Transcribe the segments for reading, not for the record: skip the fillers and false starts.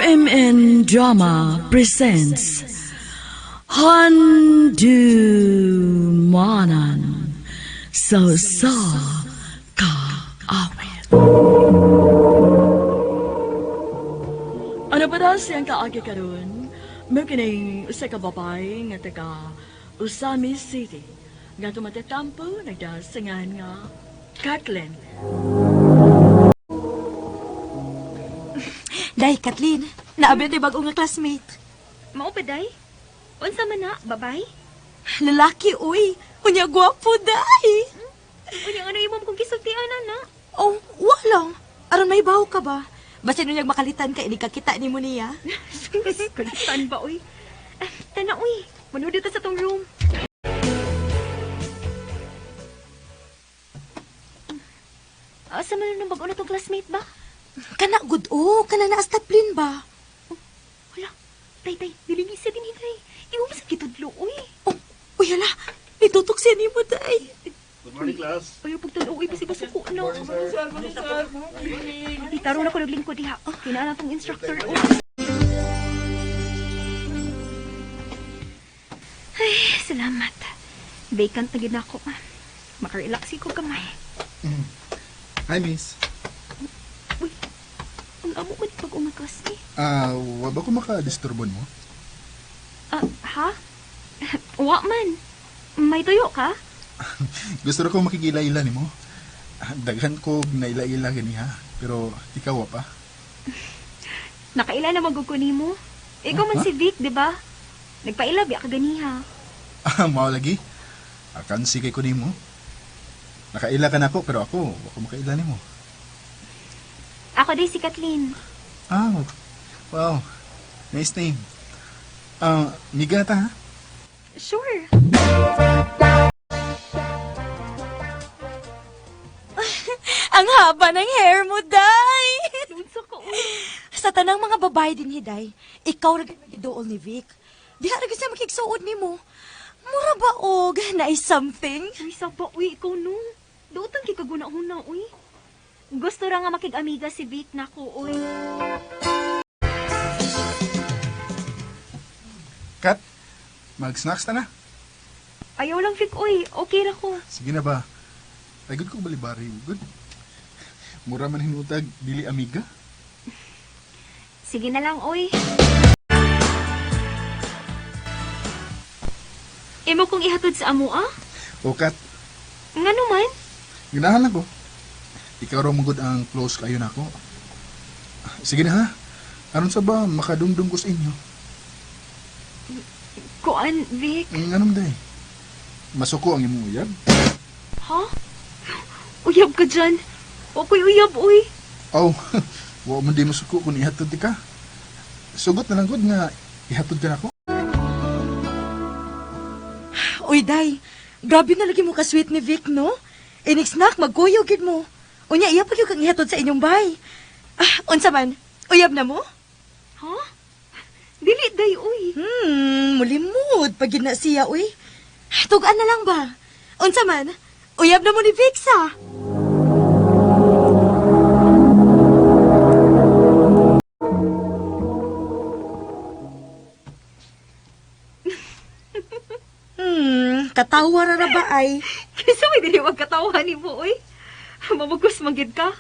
RMN Drama presents Handumanan sa sa Kaawit. Ano pa daw siyang kaagi karon? May kining usa ka babae nga taga Usami City nga tumatatampo nagdasingan nga Kathleen. Day, Kathleen, naabi na bago nga classmate. Mao pa day? Unsa man na, babay? Lalaki, uy. Unya gwapo, day. Unya ano imo kung gisultian na? Oh, wa lang. Aron may bawo ka ba? Basta nunyag makalitan ka, ini kakita ni mo niya. Kulitan ba uy? Ah, tana uy, manuod ta sa tong room. Asa man nang bag-o na tong classmate ba? Kana good, oh. Kana na astaplin ba? Wala. Tay tay, dili ni siya din hinay. Imo man sa gitudlo uy. Oh, uy, hala. Nitutok siya ni mo, day. Good morning, class. Ayaw pagtan-o uy, basi basuko na. Itaro na ko naglingkod diha. Kinala tong instructor uy. Ay, salamat. Vacant na gid na ako. Makarelax ko gamay. Hi, miss. Uy, ang amo man pag unga classmate. Ah, wa ba ko makadisturbon mo? Ah, ha? Wa man. May tuyo ka? Gusto ra ko makigila-ila nimo. Ah, daghan ko naila-ila gani ha, pero ikaw wa pa. Nakaila na magugko nimo. Ikaw man Ha? si Vic, di ba? Nagpaila biya ka ganiha. Ah, mao lagi. Akan sige ko nimo. Nakaila ka nako pero ako wa ko makaila nimo. Ako day si Kathleen. Ah, wow. Nice name. Ah, miga ta ha? Sure. Ang haba ng hair mo, day. Unsa ka uy? Sa tanang mga babae din, Hiday, ikaw ra gyud giduol ni Vic. Diha ra gyud siya makigsuod nimo. Mura ba og na something? Uy, saba, uy, ikaw no. Dautan kay kaguna-huna, uy. Gusto ra nga makig-amiga si Vic nako, uy. Kat, mag-snacks ta na. Ayaw lang, Vic, uy. Okay ra ko. Sige na ba? Ay, good ko balibari. Good. Mura man hinutag, dili amiga. Sige na lang, uy. Imo kong ihatod sa amo, ah? O Kat, Ngano man? ganahan lang ko. Ikaw raw magud ang close kayo nako. Sige na ha. Aron sa ba makadumdum ko sa inyo? Kuan, Vic. Anong day? Masuko ang imong uyab? Ha? Uyab ka dyan. Okoy uyab, uy. Oh, wa man di masuko kung ihatod di ka. Sugot na lang gud nga ihatod ka nako. Uy, day. Grabe na lagi mo ka-sweet ni Vic, no? Inig snack, magkuyo gid mo. Unya, iya pa gyud kang ihatod sa inyong bay. Ah, unsa man? Uyab na mo? Ha? Dili, day, uy. Mulimod pag gid na siya, uy. Tugaan na lang ba? Unsa man? Uyab na mo ni Vic sa. Katawa ra ra ba ay? Kaysa may dili magkatawa ni mo, uy. Mamugos manggid ka.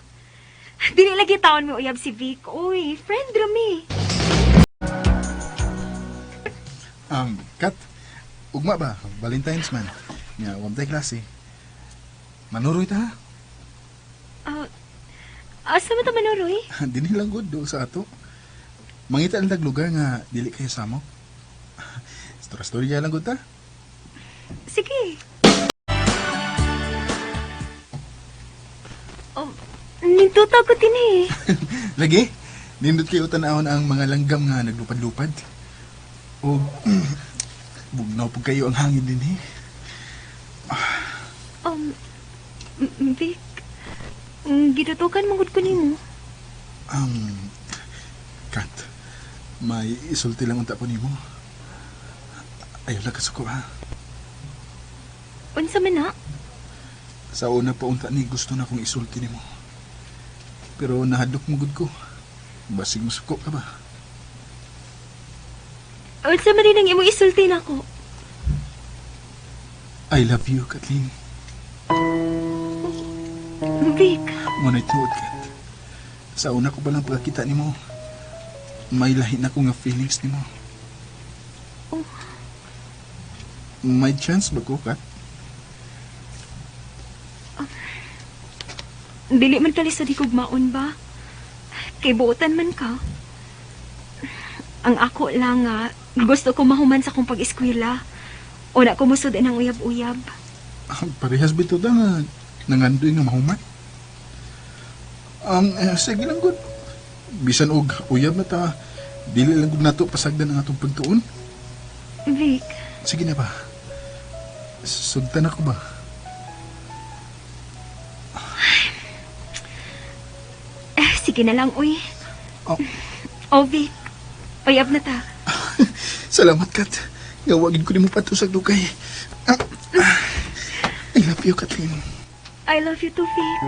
Dili lagi taon mo uyab si Vic, uy. Friend rami. Kat, ugma ba? Valentine's man. Nga, wa tay klase. Manuroy ta ha. Ah, asa man ta manuroy? Dinhi lang gud do sa ato. Mangita lang tag lugar nga dili kayo samo. Storya-storya lang gud ta. Sige. Oh, ninduta ko din eh. Lagi, nindot kayo tanawon ang mga langgam nga naglupad-lupad. O bugnaw pug kayo ang hangin din eh. Um, Vic, gitutukan mong ko nimo. Um, Kat, may isulti lang unta ko nimo. Ayaw lang kasuko ha. Unsa man na? Sa una pa unta ni gusto na kong isulti nimo. Pero nahadlok mo gud ko. Basig masuko ka ba? Unsa man din ang imong isulti nako? I love you, Kathleen. Vic, Ngunit tinuod, Kat. Sa una ko palang pagkakita nimo, may lahi na ko nga feelings nimo. Oh. May chance ba ko, Kat? Dili man kalisod higugmaon ba? Kay buotan man ka. Ang ako lang nga, gusto ko mahuman sa akong pag-eskwela. Una ko musud ang uyab-uyab. Ah, parehas bitaw ta nga nangandoy nga mahuman. Sige lang gud. Bisan og uyab na ta, dili lang gud nato pasagdan ang atong pagtuon. Vic, Sige na ba? Sugtan ako ba? sige na lang, uy. Oh. Oh, Vic, uyab na ta. Salamat, Kat. Gawagin ko nimo patusag dugay. Ah, ah. I love you, Kathleen. I love you too, Vic.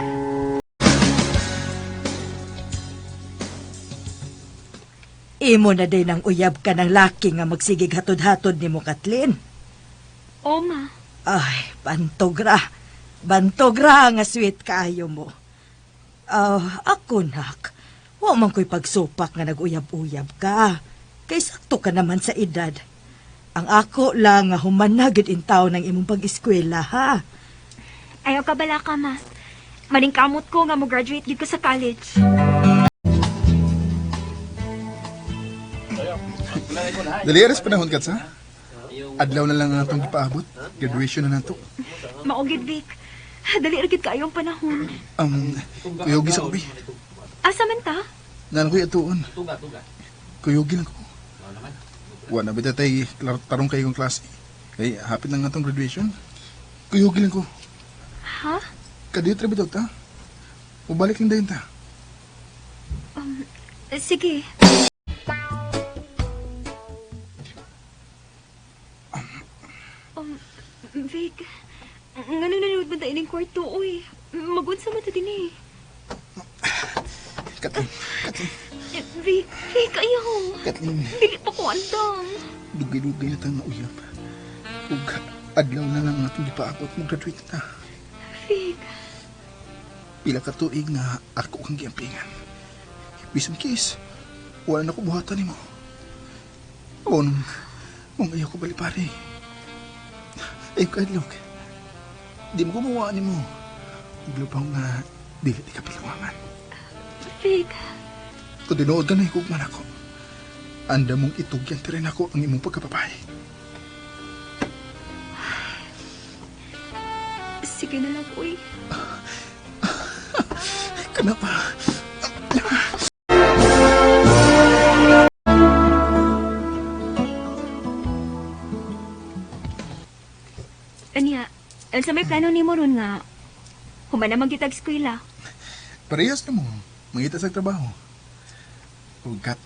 Imo na din ang uyab ka ng laki nga magsigig hatod-hatod nimo, Kathleen. Oh, ma. Ay, bantogra. Bantogra nga sweet kaayo mo. Ah, ako nak. Wa man ko'y pagsupak nga nag-uyab-uyab ka. Kay sakto ka naman sa edad. Ang ako lang nga humanagid in taon ng imong pag-eskwela, ha? Ayaw ka bala ka, ma. Maningkamot ko nga mo graduate gid ko sa college. Dali aras panahon, Kat, sa? Adlaw na lang ang atong gipaabot. Graduation na nato. Maugid, Vic. Dali ra gid kaayo ang panahon. Kuyogi sa ubi. Asa man ta? Naan ko'y atuon. Kuyogi lang ko. Wa na ba tay tarong kayo kong klase. Kay hapit na nga atong graduation. Kuyogi lang ko. Ha? Kadiyot ra bitaw ta. Ubalik lang dayon ta. Sige. Vic, ngano nanood man ta ining kwarto, uy. Magunsa man ta din eh. Kathleen, Kathleen, Eh, Vic, Vic, ayaw. Kathleen. Dili pa ko andam. Dugay-dugay na tang nauyab. Ug adlaw na lang ang atong gipaabot mo graduate na. Vic, Pila ka tuig nga ako kang giampingan. Bisan kiss, wala na ko buhatan nimo. On, mong ayaw ko balipari. Ayaw ka adlok. Di mo gumawa nimo. Ug lupaw nga dili di ka pilawangan. Vic, Kung tinuod ka na higugman ako. Anda mong itugyan ti rin ako ang imong pagkababae. sige na lang, uy. Kana pa. Anya, sa may plano nimo ron nga, human naman kitag eskwela. Parehas na mo. Mangita sa trabaho. Ug kat,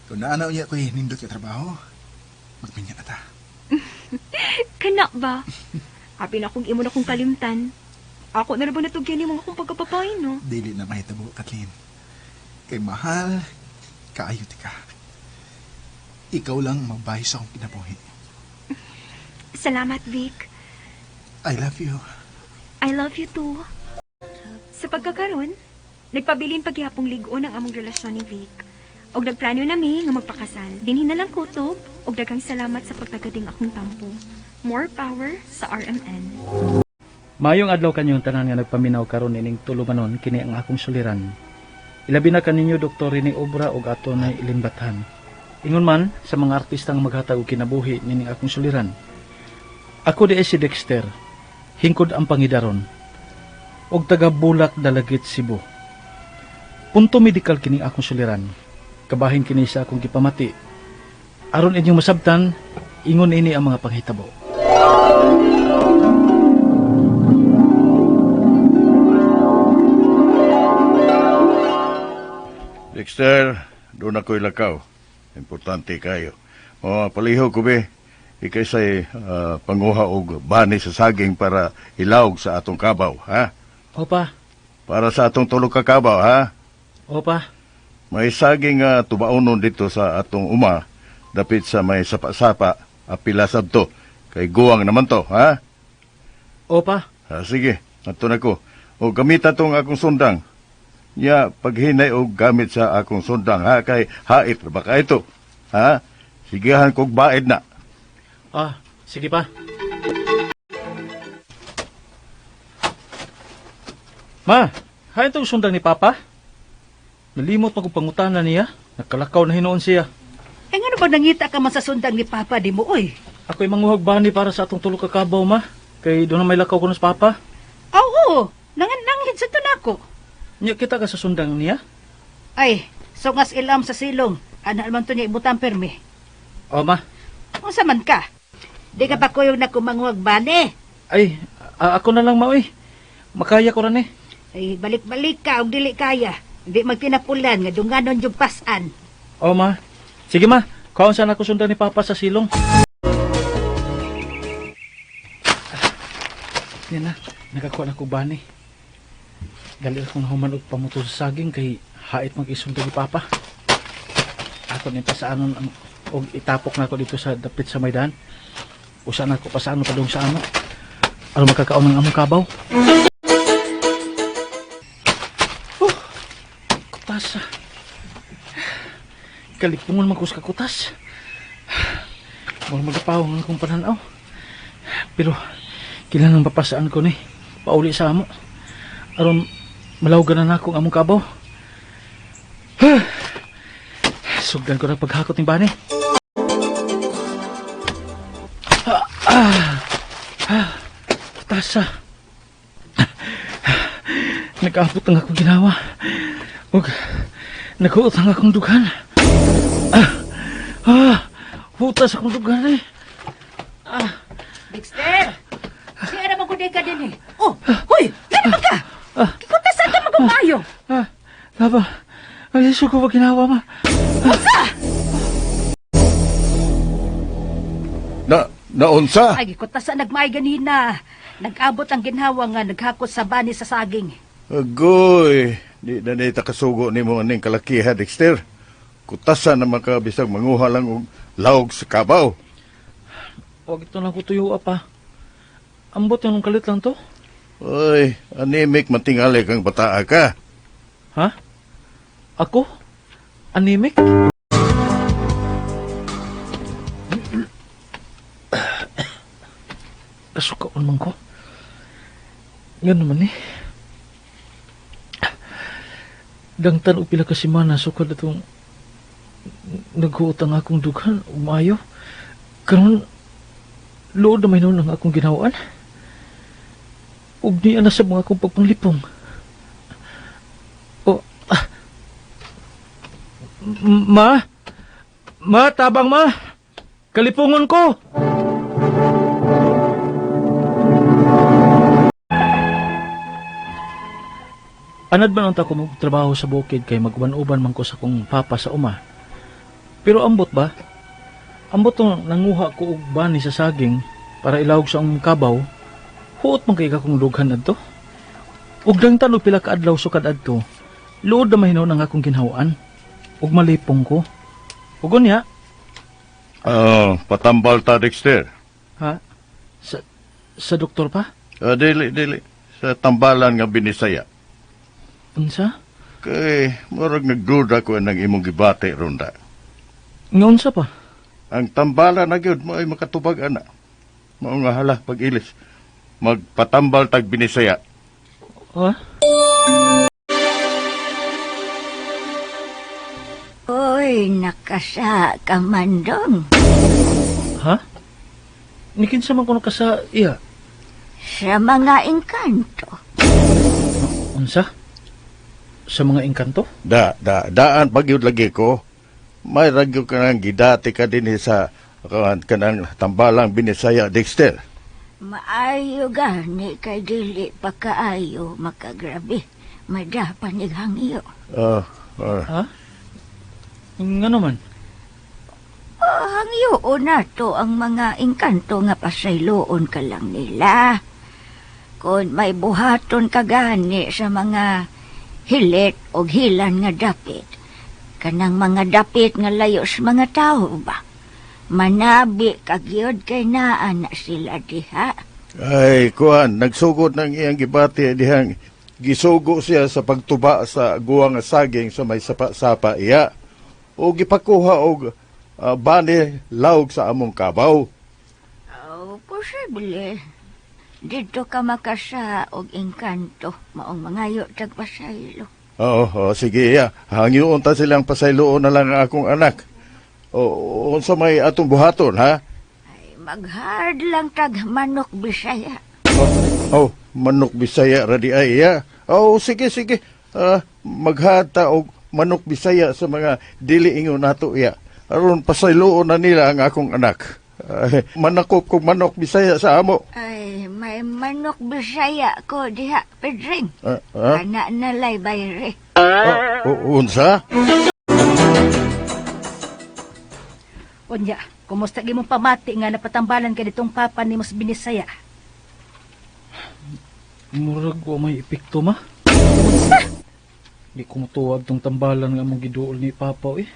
kung naanaw niya ko'y nindot ka trabaho, magminya na ta. Kana ba? Abi na kung imo na kong kalimtan. Ako na ra ba natugyan nimo akong pagkapapay, no? Dili na mahitabo, Kathleen. Kay mahal, kaayo ti ka. Ikaw lang magbahay sa akong kinabuhi. Salamat, Vic. I love you. I love you too. Sa pagkakaron, nagpabilin pagyapong lig-on ang among relasyon ni Vic. Og nagplano nami nga magpakasal. Dinhi na lang kutob og daghang salamat sa pagtagading akong tampo. More power sa RMN. Maayong adlaw kanyong tanan nga nagpaminaw karon ining tulumanon kini ang akong suliran. Ilabi na kaninyo Dr. Rene Obra ug ato na ilimbatan. Ingon man sa mga artistang maghatag og kinabuhi nining akong suliran. Ako di si Dexter, hingkod ang pangidaron og taga Bulak Dalagit Cebu. Punto medikal kini akong suliran. Kabahin kini sa akong gipamati. Aron inyong masabtan, ingon ini ang mga panghitabo. Dexter, doon ako'y lakaw. Importante kayo. O, paliho ko be. Ikay sa'y panguha og bani sa saging para ilawg sa atong kabaw, ha? Opa, Para sa atong tulog ka kabaw, ha? opa. May saging tubaonon dito sa atong uma. Dapit sa may sapa-sapa, apila sabto. Kay guwang naman to, ha? Opa, Ah, sige, ato na ko. O gamita tong akong sundang. Nya, paghinay og gamit sa akong sundang, ha? Kay hait ra ba ka ito? Ha? Sigihan kog baid na. Ah, sige pa. Ma, hain tong sundang ni Papa? Nalimot pa kong pangutana niya. Nakalakaw na hinuon siya. Eh ngano ba nangita ka man sa sundang ni Papa di mo oy? Ako'y manguhag bani para sa atong tulo ka kabaw, ma. Kay doon na may lakaw ko na sa Papa. Aw, oo, nangan nanghid sa tunako. Nya kita ka sa sundang niya? Ay, sungas ilam sa silong. Ana man to niya ibutang permi. O, ma. Unsa man ka? Di ka pa kuyog na kumanguhag bane. Ay, ako na lang, ma, oy. Makaya ko rin eh. Ay, balik-balik ka og dili kaya. Hindi magtinapulan nga dunganon yung pasan. O, ma. Sige, ma. Kaon sana ko sundan ni Papa sa silong. Yan na. Nakakuha na ko bani. Dali akong nahuman og pamuto sa saging kay hait mag-isundan ni Papa. Ako ni pasaanon ang og itapok na ako dito sa dapit sa Maydan. Usa na ako pasaano padung sa ano. Aron makakaon ng among kabaw. Oh, kutas. Ah. Kalipungon man ko sa kakutas. Mura magapaw ang akong pananaw. Pero kailangan papasaan ko ni pauli sa amo. Aron malawgan na nako ang among kabaw. Sugdan ko na paghakot ni Bani. Ah, ah, ah, Kutasa. Nag-abot ang akong ginawa. Ug naghuot ang akong dughan. Ah, hutas akong dughan eh. Dexter! Si ana man ka din eh. Oh, hoy, ngano man ka? Kikutasan ka magumayo. Ah, laba. Ay, suko ba ginawa ma? Na, naunsa? Ay, gikutasan nagmaay ganina. Nag-abot ang ginhawa nga naghakot sa bani sa saging. Agoy, di na nita kasugo nimo aning kalakiha, Dexter. Kutasan naman ka bisag manguha lang og lawog sa kabaw. Huwag ito na ko tuyo pa. Ambot yung kalit lang to. Oy, anemic matingali kang bataa ka. Ha? Ako? Anemic? Kasukaon man ko. Nga naman eh. Dangtan og pila ka semana sukad atong naghuot ang akong dughan ug maayo. Karon luod na may noon ang akong ginawaan. Ug niya na sa mga akong pagpanglipong. Oh, ah. Ma? Ma, tabang ma! Kalipungon ko! Anad man unta ko magtrabaho sa bukid kay maguban-uban man ko sa kong papa sa uma. Pero ambot ba? Ambot tong nanguha ko og bani sa saging para ilawog sa among kabaw. Huot man kay akong dughan adto. Ug dangtan og pila ka adlaw sukad adto. Luod na mahinaw ang akong ginhawaan. Ug malipong ko. Ug unya, Ah, patambal ta, Dexter. ha? Sa doktor pa? Ah, dili, dili. Sa tambalan nga binisaya. Unsa? Kay, murag nagduda ko ng imong gibati ronda. Nga unsa pa? Ang tambalan na gyud mo ay makatubag ana. Mao nga hala pag-ilis. Magpatambal tag binisaya. Ha? Oy, nakasa ka man dong. Ha? Nikinsa man kuno ka sa iya. Sa mga engkanto. Unsa? Sa mga engkanto? Da, da, daan pag yun lagi ko. May ragyo ka nang gidati ka din eh sa kanang tambalang binisaya, Dexter. Maayo gani kay dili pa kaayo makagrabe. Madapan hangyo. Ah, ah, Ha? Nga naman. Oh, hangyo na to ang mga engkanto nga pasayloon ka lang nila. Kung may buhaton ka gani sa mga hilit o hilan nga dapit, kanang mga dapit nga layo sa mga tao ba? Manabi ka gyud kay naa na sila diha. Ay, kuan, nagsugod ng iyang gibati dihang gisugo siya sa pagtuba sa guwa nga saging sa may sapa-sapa iya. O gipakuha og bani lawg sa among kabaw. Oh, posible. Dito ka makasa og engkanto, maong mangayo tag pasaylo. Oo, oo, sige iya. Hangyoon ta silang pasayloon na lang ang akong anak. O, unsa may atong buhaton, ha? Ay, maghard lang tag manok Bisaya. Oh, manok Bisaya ra di ay iya. Oh, sige sige. Maghata og manok Bisaya sa mga dili ingon nato iya. Aron pasayloon na nila ang akong anak. Ay, manakop kog manok Bisaya sa amo. Ay, may manok Bisaya ko diha, Pedring. Ah, ah? Kana nalay bayre. Oh, unsa? Unya, kumusta gimong pamati nga napatambalan ka ditong papa ni mas binisaya? Murag wa may epekto, ma. Di ko motuwag tong tambalan nga among giduol ni Papa eh.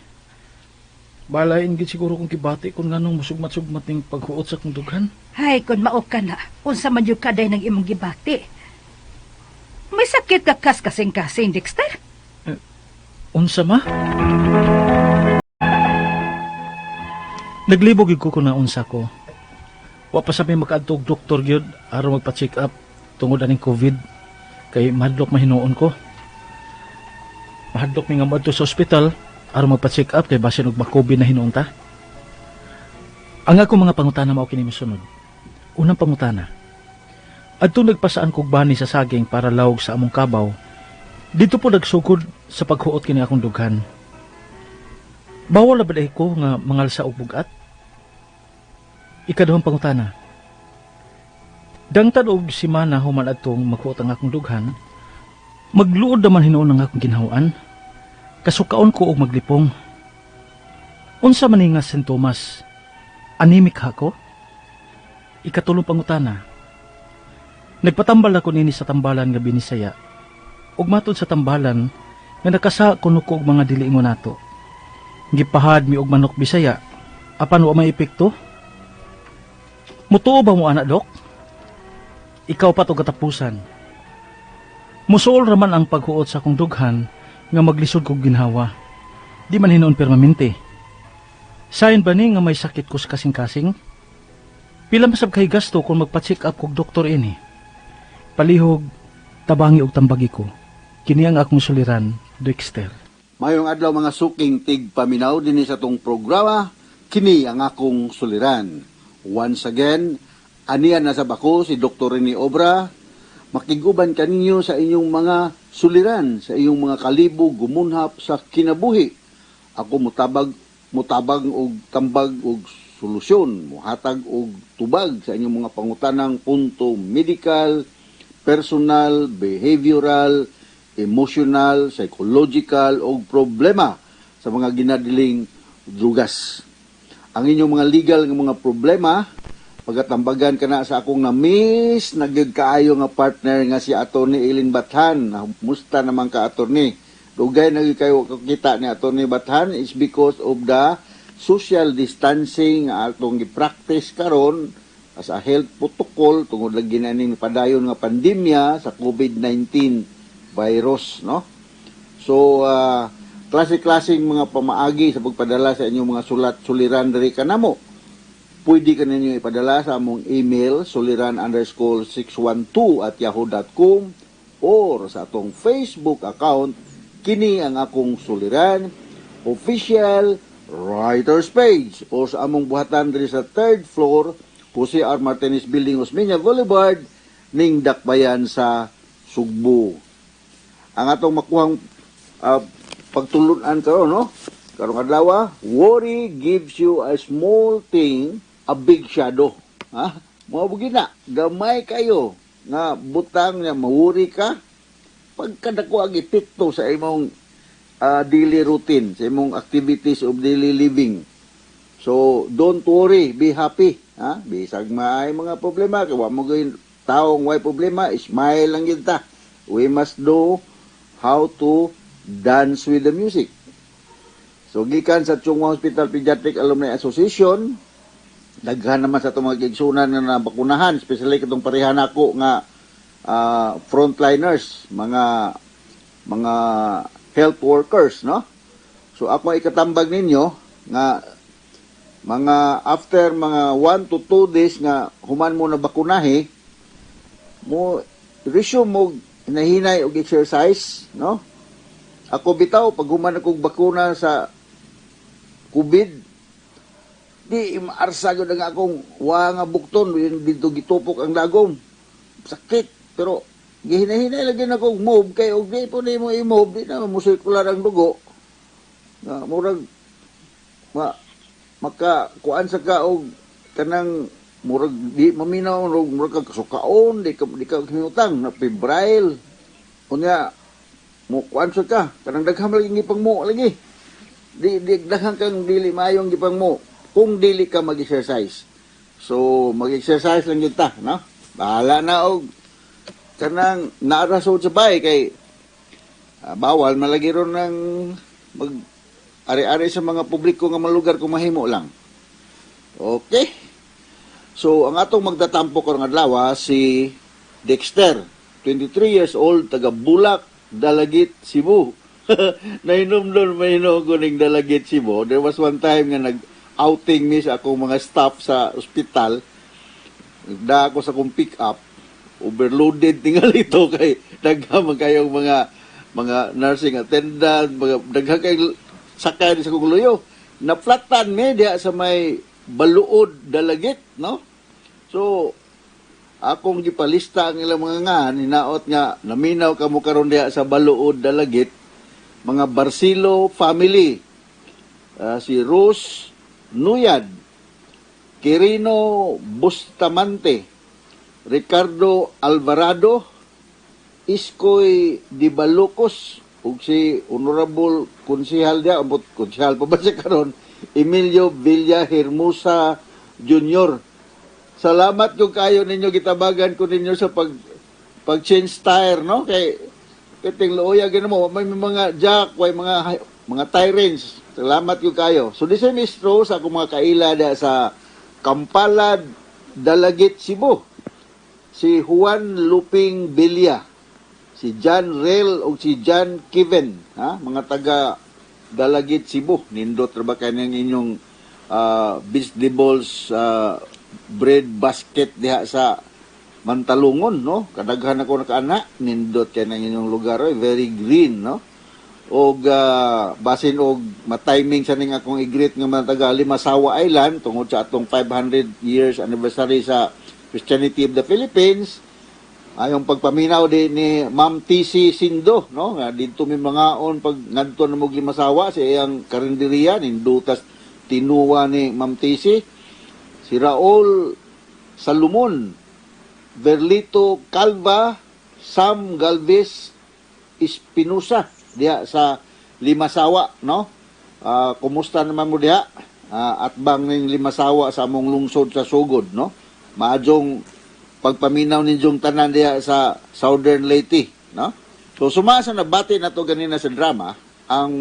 Balain gid siguro kung kibati kung nganong musugmat-sugmat ning paghuot sa kong dughan. Hay, kung mao ka na, unsa man jud kaday ng imong gibati. May sakit ka kas kasing-kasing, Dexter. Unsa, ma? Naglibog gyud ko kung naunsa ko. Wa pa sa mi makaadto og doktor gyud aron magpa-check up tungod aning COVID kay mahadlok mahinuon ko. Mahadlok mi nga moadto sa ospital aron magpa-check up kay basin og ma-COVID na hinuon ta. Ang akong mga pangutana mao kini mosunod. Unang pangutana. Adto nagpasaan kog bani sa saging para lawog sa among kabaw. Dito po nagsugod sa paghuot kini akong dughan. Bawal na ba dahil ko nga mangalsa og bugat? Ikaduhang pangutana. Dangtad og simana human adtong maghuot ang akong dughan, magluod naman hinuon ang akong ginhawaan. Kasukaon ko og maglipong. Unsa man ni nga sintomas? Anemic ha ko? Ikatulong pangutana. Nagpatambal ako nini sa tambalan nga binisaya ug matud sa tambalan nga nakasa kuno ko og mga dili ingon nato. Gipahad mi og manok Bisaya apan wa may epekto. Mutuo ba mo ana, dok? Ikaw pa to katapusan. Musuol raman ang paghuot sa akong dughan nga maglisod kog ginhawa. Di man hinuon permanente. Sayon ba ni nga may sakit ko sa kasing-kasing? Pila masab kay gasto kung magpa-check up kog doktor ini? Palihog, tabangi og tambagi ko. Kini ang akong suliran, Dexter. Mayong adlaw, mga suking tigpaminaw, dinhi sa atong programa, kini ang akong suliran. Once again, anian na sa bako si Dr. Rene Obra, makiguban kaninyo sa inyong mga suliran, sa inyong mga kalibog, gumunhap sa kinabuhi. Ako mutabang og tambag og solusyon, muhatag og tubag sa inyong mga pangutanang punto medical, personal, behavioral, emotional, psychological o problema sa mga ginadiling drugas. Ang inyong mga legal nga mga problema, pagatambagan ka na sa akong na-miss na gyud kaayo nga partner nga si Attorney Eileen Bathan. Musta naman ka, Attorney? Dugay na gyud kayo kita ni Attorney Bathan is because of the social distancing nga atong gi-practice karon as a health protocol tungod lagi na ning padayon nga pandemya sa COVID-19 virus, no? So klase-klaseng mga pamaagi sa pagpadala sa inyong mga sulat suliran diri kanamo. Pwede ka ninyo ipadala sa among email suliran_612@yahoo.com or sa atong Facebook account, kini ang akong suliran official writers page, o sa among buhatan diri sa third floor, Jose R. Martinez Building, Osmeña Boulevard, ning Dakbayan sa Sugbo. Ang atong makuhang pagtulunan karon, no, karong adlaw, worry gives you a small thing a big shadow, ha. Mao na gamay kayo nga butang nga mawuri ka, pagkadako ang epekto sa imong daily routine, sa imong activities of daily living. So don't worry, be happy, ha. Bisag maay mga problema kay wa mo gyud taong way problema, smile lang gyud ta. We must know how to dance with the music. So gikan sa Chong Hua Hospital Pediatric Alumni Association, Daghan naman sa atong mga kaigsuonan nga nabakunahan, especially katong pareha nako nga frontliners, mga health workers, no? So ako ikatambag ninyo nga mga after mga 1 to 2 days nga human mo na bakunahi, mo resume mo hinahinay og exercise, no? Ako bitaw, pag human akong bakuna sa COVID, di maarsa gyud ang akong wa nga bukton dito gitupok ang dagom. Sakit, pero gihinahinay lagi na akong move kay og di po nimo i-move, di na mo sirkular ang dugo. Nga murag maka kuan sa ka og kanang murag di maminaw, murag, murag kag kasukaon, di ka hinutang na febrile. Unya mo kuan sa ka kanang daghan lagi gipang mo lagi. Di daghan kang dili maayong gipang mo kung dili ka mag-exercise. So mag-exercise lang gyud ta, no? Bahala na og kanang naara sa bay kay bawal malagi ron ng mag ari-ari sa mga publiko nga mga lugar kung mahimo lang. Okay. So, ang atong magtatampo karong adlaw si Dexter, 23 years old, taga Bulak, Dalagit, Cebu. Nahinumdom mahino ko ning Dalagit, Cebu. There was one time nga nag-outing mi sa akong mga staff sa ospital. Nagda ako sa akong pick up, overloaded tingali ito kay daghan man kayong mga nursing attendant, mga daghan kay sakay sa akong luyo. Naplatan mi diha sa may Baluod, Dalagit, no? So, akong gipalista ang ilang mga ngalan, hinaot nga naminaw kamo karon diha sa Baluod, Dalagit, mga Barcilo family. Si Rose Nuyad, Quirino Bustamante, Ricardo Alvarado, Iskoy Di Balucos, ug si Honorable Konsehal diya, ambot konsehal pa ba siya karon, Emilio Villa Hermosa Jr. Salamat kung kayo ninyo gitabagan ko ninyo sa pag change tire, no? Kay kiting luoya gina mo, may mga jack, may mga tire range. Salamat kung kayo. So this is Mistro sa akong mga kaila da sa Kampalad, Dalagit, Cebu. Si Juan Luping Villa, si John Rel o si John Kevin, ha? Mga taga Dalagit, Cebu. Nindot ra ba kanyang inyong vegetables bread basket diha sa Mantalungon, no? Kadaghan ako nakaana, nindot kay nang inyong lugar, oy, very green, no? Og basin og matiming sa ning akong i-greet nga mga taga Limasawa Island tungod sa atong 500 years anniversary sa Christianity of the Philippines. Ayong pagpaminaw di ni Ma'am TC Sindo, no? Nga didto mi mangaon pag ngadto na mo Limasawa sa iyang karinderiya, nindutas tinuwa ni Ma'am TC. Si Raul Salomon, Verlito Calva, Sam Galvez Espinosa diha sa Limasawa, no? Kumusta naman mo diha? Atbang ning Limasawa sa among lungsod sa Sugod, no? Maadjong pagpaminaw ninyong tanan diha sa Southern Leyte, no? So suma sa nabati na to ganina sa drama, ang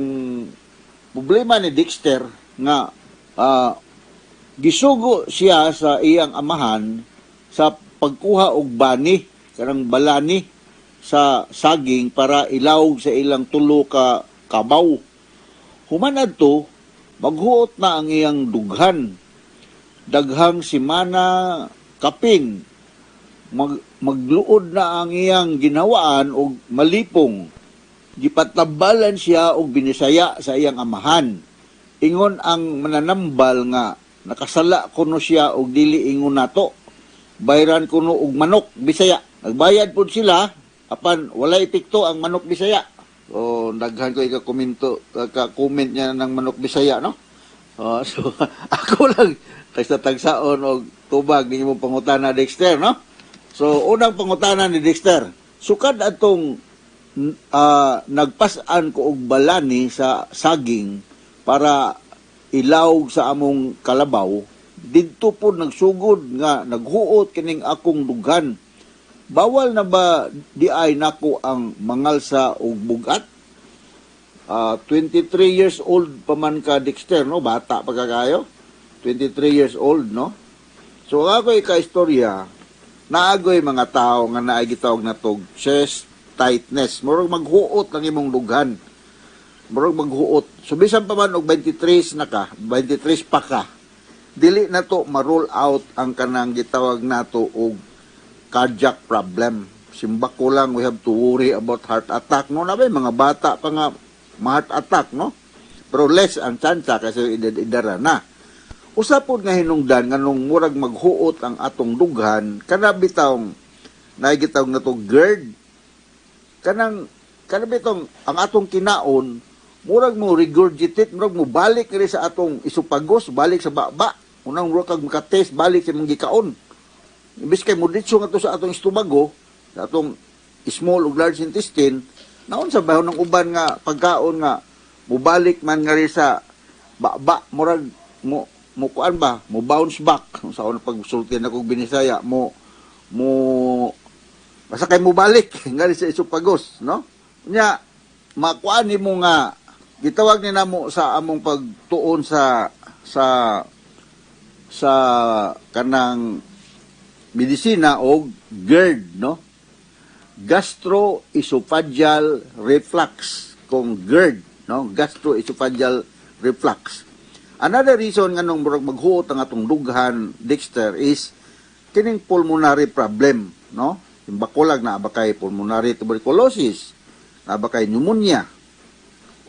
problema ni Dexter nga gisugo siya sa iyang amahan sa pagkuha og bani, kanang balani sa saging para ilawog sa ilang tulo ka kabaw. Human adto, maghuot na ang iyang dughan. Daghang simana kapin. Magluod na ang iyang ginawaan og malipong. Gipatabalan siya og binisaya sa iyang amahan. Ingon ang mananambal nga nakasala kuno siya og dili ingon nato. Bayran kuno og manok Bisaya. Nagbayad pud sila apan walay epekto ang manok Bisaya. O daghan ko ika-komento ka-comment niya ng manok Bisaya, no? Oh, so ako lang tagsa-tagsaon og tubag ninyo pangutana, Dexter, no? So unang pangutana ni Dexter, sukad atong nagpas-an ko og balani sa saging para ilawog sa among kalabaw, didto po nagsugod nga naghuot kining akong dughan. Bawal na ba di ay nako ang mangalsa og bugat? 23 years old pa man ka, Dexter, no? Bata pa ka kayo. 23 years old, no? So ang ako ika-istorya, naagoy mga tao nga naay gitawag na tog chest tightness. Murag maghuot ang imong dughan. Murag maghuot. So bisan pa man og 23 na ka, 23 pa ka, dili na to ma-rule out ang kanang gitawag nato og cardiac problem. Simbako lang we have to worry about heart attack. No, na ba mga bata pa nga ma-heart attack, no? Pero less ang tsansa kasi edad-edara na. Usa pod nga hinungdan nganong murag maghuot ang atong dughan, kana bitawng naay gitawag na to GERD. Kanang kana bitong ang atong kinaon murag mo regurgitate, murag mo balik rin sa atong esophagus, balik sa baba. Unang murag kag makatest balik sa imong gikaon. Imbes kay mo ditso nga to sa atong estomago, sa atong small ug large intestine, naon sa bahon ng uban nga pagkaon nga mubalik man nga rin sa baba, murag mo mo kuan ba, mo bounce back sa unang pagsulti na kog Binisaya, mo mo basta kay mo balik nga rin sa esophagus, no? Nya makuan nimo nga gitawag ni namo sa among pagtuon sa kanang medisina og GERD, no? Gastroesophageal reflux, kung GERD, no? Gastroesophageal reflux. Another reason nganong murag maghuot ang atong dughan, Dexter, is kining pulmonary problem, no? Yung bakulag na ba kay pulmonary tuberculosis, na ba kay pneumonia,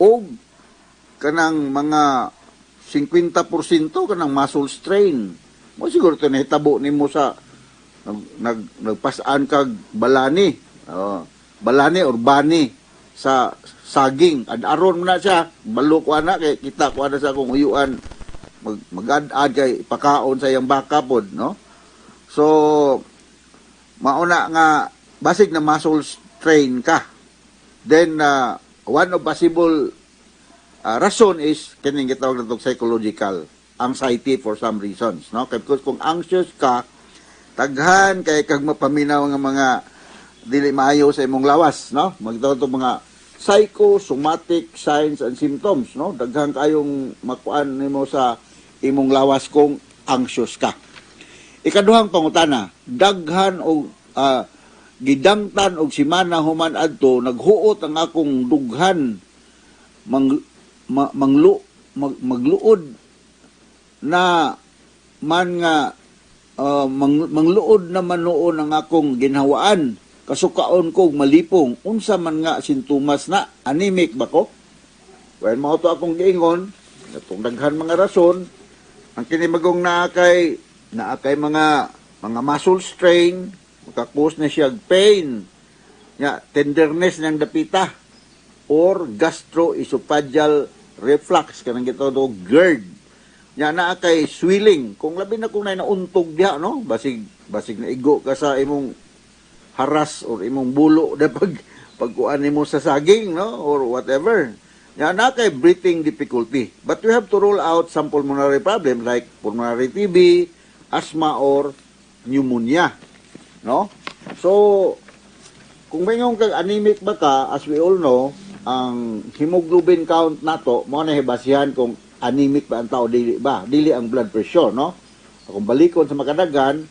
o kanang mga 50% kanang muscle strain. Mo siguro ito nahitabo nimo sa nagpasaan kag balani, oh, balani or bani sa saging. Ad-aron mo na siya, balo ko ana kay kita ko ana sa akong uyuan mag-ad-ad kay pakaon sa iyang baka pod, no? So mauna nga basig na muscle strain ka. Then one of possible rason is kining gitawag natong psychological anxiety for some reasons, no? Kay because kung anxious ka, taghan kay kag mapaminaw nga mga dili maayo sa imong lawas, no? Magtawag to mga psychosomatic signs and symptoms, no? Daghan kayong makuan nimo sa imong lawas kung anxious ka. Ikaduhang pangutana, daghan og gidangtan og simana human adto naghuot ang akong dughan, mang, ma, manglu, mag, magluod na man nga mangluod na man noon ang akong ginhawaan, kasukaon ko og malipong. Unsa man nga sintomas na? Anemic ba ko? Well, mao to akong giingon atong daghan mga rason. Ang kini magong naa kay mga muscle strain, maka-cause na siya og pain nya, tenderness ng dapita or gastroesophageal reflux, kanang gitawag og GERD. Nya naa kay swelling, kung labi na kung nay nauntog diha, no? Basig naigo ka sa imong haras or imong bulo na pag pagkuan nimo sa saging, no? Or whatever. Nya naa kay breathing difficulty, but we have to rule out some pulmonary problem like pulmonary TB, asthma or pneumonia, no? So kung maingon kag anemic ba ka, as we all know, ang hemoglobin count nato mo na hibasihan kung anemic ba ang tao, dili ba, dili ang blood pressure, no? Kung balikon sa makadagan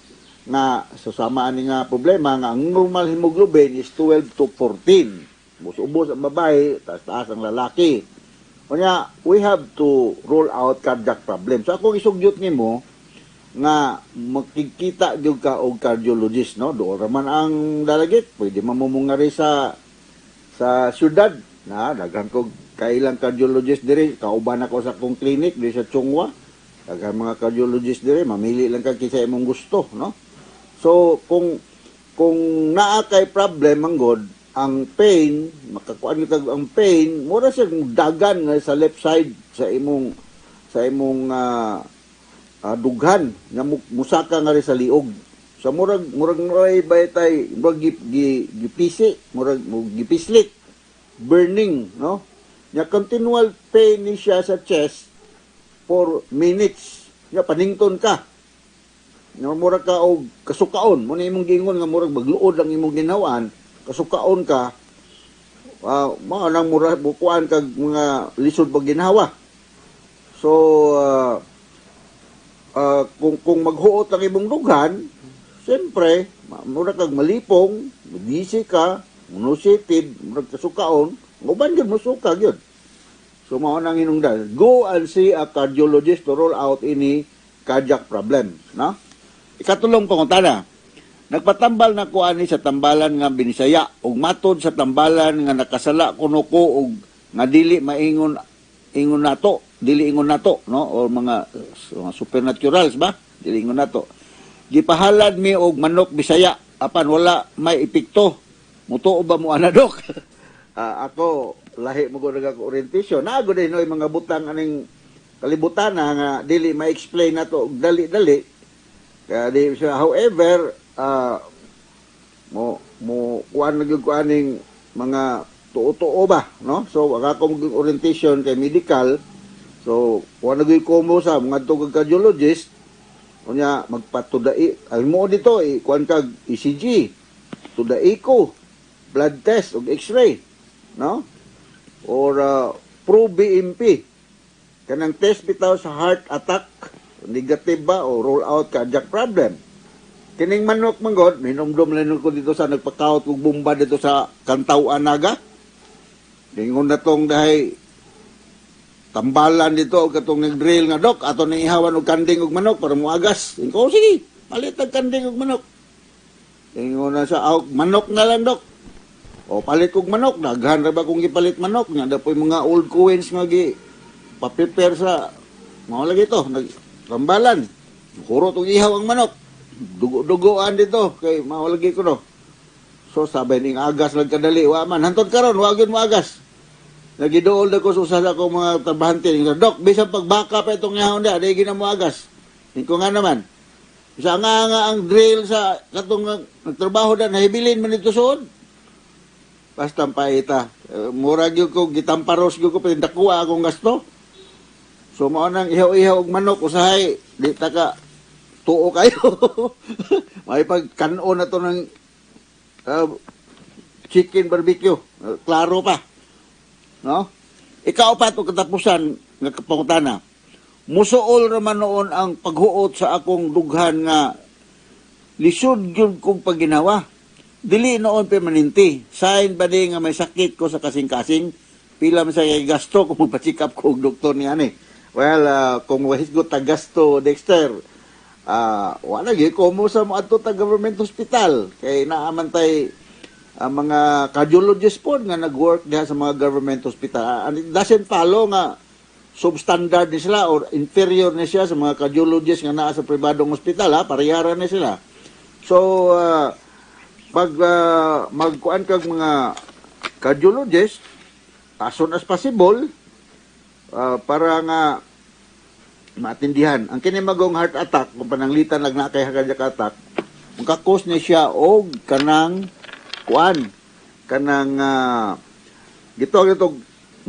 nga sa sama ani nga problema nga ang normal hemoglobin is 12 to 14. Ubos ang babae, taas taas ang lalaki. Unya, we have to rule out cardiac problem. So akong isugyot nimo nga makikita gyud ka og cardiologist, no? Doon raman ang Dalaguete, pwede man mo mongari sa syudad na daghan kog kailang cardiologist diri. Kauban ako sa akong clinic diri sa Chong Hua, daghan mga cardiologist diri, mamili lang ka kinsa imong gusto, no? So kung naa kay problem man god, ang pain, makakuan kita, ang pain mura siya dagan nga sa left side sa imong dughan nga musaka nga rin sa liog. Sa murag murag baytay murag gipisi, murag mo gipislit, burning, no? Nya continual pain ni siya sa chest for minutes. Nya panington ka. Nya murag ka og kasukaon, mo na imong giingon nga murag magluod ang imong ginawaan, kasukaon ka. Mao nang mura bukuan kag mga lisod pag ginhawa. So Kung maghuot ang imong dughan, siyempre, mura kag malipong, disi ka, nauseated, murag kasukaon, uban gyud mosuka gyud. So mao nang hinungdan. Go and see a cardiologist to rule out any cardiac problem, no? Ikatulong pangutana. Nagpatambal na ko ani sa tambalan nga Binisaya ug matod sa tambalan nga nakasala kuno ko ug nga dili maingon ingon nato, dili ingon nato, no, or mga supernaturals ba? Dili ingon nato. Gipahalad mi og manok Bisaya apan wala may epekto. Mutuo ba mo ana, dok? Ah, ako lahi mo ko nag orientation. Naa gud noy mga butang aning kalibutan na nga dili ma-explain nato og dali-dali. Kaya di siya, however, mo mo kuan na gyud ko aning mga tuo-tuo ba, no? So, ang akong orientation kay medical. So, kuan na gyud ko mo sa mga kag cardiologist, unya magpatudai. Alam mo dito, eh, kuan kag ECG, tudai ko, blood test ug X-ray, no? Or pro BMP. Kanang test bitaw sa heart attack, negative ba o rule out cardiac problem. Kining manok manggod, minumdum lang ko dito sa nagpakaot og bomba dito sa Kantawan Naga. Dingon na tong dahay tambalan dito og katong nag-drill nga, "Dok, ato ning ihawan og kanding og manok para moagas." Ingon ko, "Sige, palit og kanding og manok." Ingon na sa aw, "Manok na lang, dok." O palit kog manok, daghan ra ba kong gipalit manok nga dapoy mga old coins nga gi pa-prepare sa mao lagi to, nagtambalan. Hurot og ihaw ang manok. Dugo-dugoan dito kay mao lagi ko, no. So sabay ning agas lang kadali wa man hantod karon wa gyud mo agas. Nagiduol na ko sa usa sa akong mga trabahante. Ingon, "Dok, bisan pagbaka pa itong ihawon da, di gina mo agas." Ingon ko nga naman. Isa nga nga ang drill sa katong nagtrabaho da, nahibilin man dito suod. Basta ang paita. Eh, mura gyud ko, gitamparos gyud ko, pero dakuha akong gasto. So mao nang ihaw-ihaw og manok, usahay, di ta ka tuo kayo. May pagkanon na to ng chicken barbecue. Klaro pa. No? Ikaapat og katapusan nga pangutana. Musuol raman noon ang paghuot sa akong dughan nga lisod gyud kong paginawa. Dili noon permanente. Sign ba di nga may sakit ko sa kasing-kasing? Pila man sa gasto kung magpa-check up ko og doktor ni ani? Well, kung wahisgot ta gasto, Dexter, wala gyud ko mo sa moadto ta government hospital kay naa man tay ang mga cardiologist po nga nag-work diha sa mga government hospital. And it doesn't follow nga substandard ni sila or inferior ni siya sa mga cardiologist nga naa sa pribadong hospital, ha, parehara ni sila. So pag magkuan kag mga cardiologist as soon as possible para nga maatindihan. Ang kini magong heart attack, kung pananglitan lang na kay cardiac attack, maka-cause ni siya og kanang kuan, kanang gitawag ito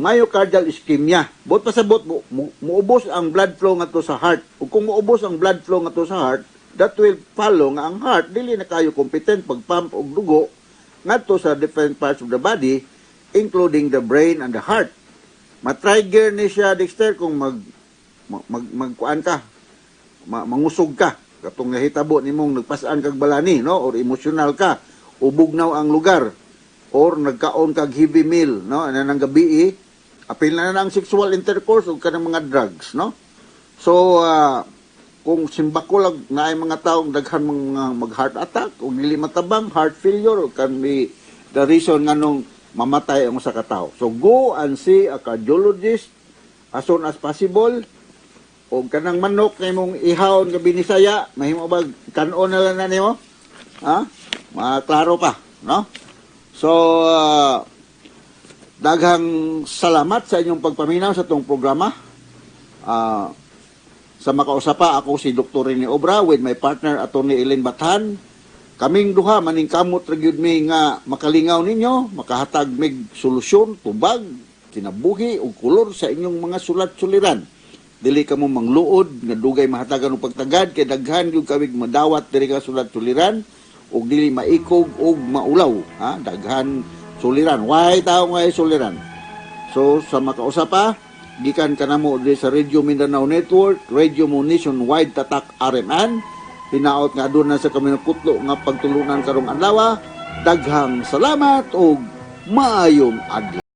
myocardial ischemia. Buot pasabot mo, muubos ang blood flow ngadto sa heart. Ug kung muubos ang blood flow ngadto sa heart, that will follow nga ang heart dili na kayo competent pag-pump og dugo ngadto sa different parts of the body, including the brain and the heart. Ma-trigger ni siya, Dexter, kung mag mag, mag magkuan ka, mangusog ka, katong nahitabo nimong nagpasan kag balani, no, or emosyonal ka, ubugnaw ang lugar, or nagkaon kag heavy meal, no, ana nang gabi, eh, apil na na ang sexual intercourse ug kanang mga drugs, no. So kung simbako lang naay mga taong daghan mga mag heart attack ug dili matabang, heart failure can be the reason nganong mamatay ang usa ka tawo. So go and see a cardiologist as soon as possible. O kanang manok na imong ihawon nga binisaya, mahimo ba kanon na lang na nimo? Ha? Maklaro pa, no? So, daghang salamat sa inyong pagpaminaw sa itong programa. Sa makausa pa, ako si Dr. Rene Obra with my partner, Atty. Ellen Bathan. Kaming duha, maningkamot ra gyud mi nga makalingaw ninyo, makahatag mig solusyon, tubag, kinabuhi ug kolor sa inyong mga sulat-suliran. Dili kamo mangluod nga dugay mahatagan og pagtagad kay daghan gyud kami madawat diri ka sulat-suliran ug dili maikog ug maulaw, ha, daghan suliran, way tawo nga suliran. So sa makausa pa, Gikan kanamo diri sa Radio Mindanao Network, Radio Mo Nationwide Tatak RMN. Hinaot nga aduna sa kami kutlo nga pagtulunan karong adlaw. Daghang salamat ug maayong adlaw.